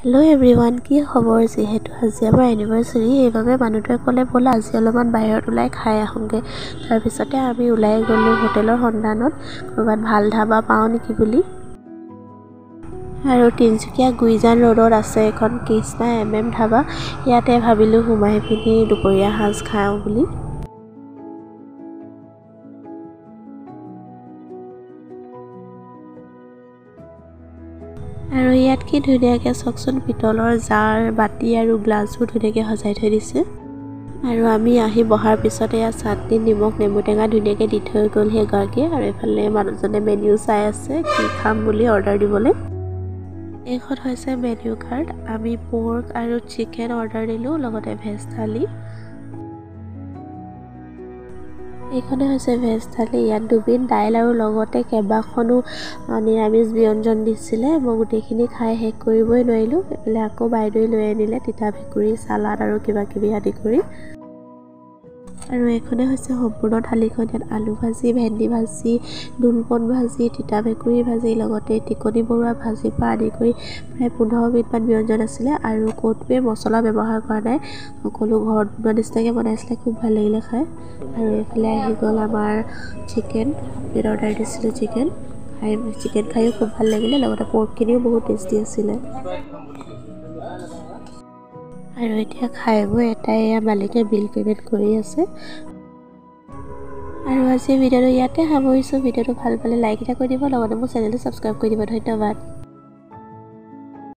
Hello' everyone, কি খবৰ? যিহেতু আজি আমাৰ এনিভাৰ্চাৰী, সেইবাবে মানুহটোৱে ক'লে ব'লা আজি অলপমান বাহিৰত ওলাই খাই আহোঁগৈ। তাৰপিছতে আমি ওলাই গ'লোঁ হোটেলৰ সন্ধানত, ক'ৰবাত ভাল ধাবা পাওঁ নেকি বুলি। আৰু তিনিচুকীয়া গুইজান ৰোডত আছে এখন কৃষ্ণা এম এম ধাবা। ইয়াতে ভাবিলোঁ সোমাই পিনি দুপৰীয়া সাঁজ খাওঁ বুলি। আৰু ইয়াত কি ধুনীয়াকৈ চাওকচোন, পিতলৰ জাৰ, বাতি আৰু গ্লাছবোৰ ধুনীয়াকৈ সজাই থৈ দিছে। আৰু আমি আহি বহাৰ পিছত এয়া চাটনি, নিমখ, নেমু টেঙা ধুনীয়াকৈ দি থৈ গ'ল সেইগৰাকীয়ে। আৰু এইফালে মানুহজনে মেনিউ চাই আছে কি খাম বুলি অৰ্ডাৰ দিবলৈ। এইখন হৈছে মেনিউ কাৰ্ড। আমি পৰ্ক আৰু চিকেন অৰ্ডাৰ দিলোঁ, লগতে ভেজ থালি। এইখনে হৈছে ভেজ থালি। ইয়াত দুবিধ দাইল আৰু লগতে কেইবাখনো নিৰামিষ ব্যঞ্জন দিছিলে। মই গোটেইখিনি খাই শেষ কৰিবই নোৱাৰিলোঁ। এইফালে আকৌ বাইদেৱে লৈ আনিলে তিতা ভেকুৰী, চালাড আৰু কিবা কিবি আদি কৰি। আৰু এইখনে হৈছে সম্পূৰ্ণ থালিখন। ইয়াত আলু ভাজি, ভেন্দি ভাজি, দোলপন ভাজি, তিতা ভেকুৰী ভাজি, লগতে টিকনি বৰুৱা ভাজিৰ পৰা আদি কৰি প্ৰায় 15 বিধমান ব্যঞ্জন আছিলে। আৰু ক'তোৱে মছলা ব্যৱহাৰ কৰা নাই, সকলো ঘৰত বনোৱা নিচিনাকৈ বনাইছিলে। খুব ভাল লাগিলে খাই। আৰু এইফালে আহি গ'ল আমাৰ চিকেন। অৰ্ডাৰ দিছিলোঁ চিকেন। খাই চিকেন খায়ো খুব ভাল লাগিলে, লগতে পৰ্কখিনিও বহুত টেষ্টি আছিলে। আৰু এতিয়া খাই বৈ এটাই এয়া মালিকে বিল পে'মেণ্ট কৰি আছে। আৰু আজি ভিডিঅ'টো ইয়াতে সামৰিছোঁ। ভিডিঅ'টো ভাল পালে লাইক এটা কৰি দিব, লগতে মোৰ চেনেলটো ছাবস্ক্ৰাইব কৰি দিব। ধন্যবাদ।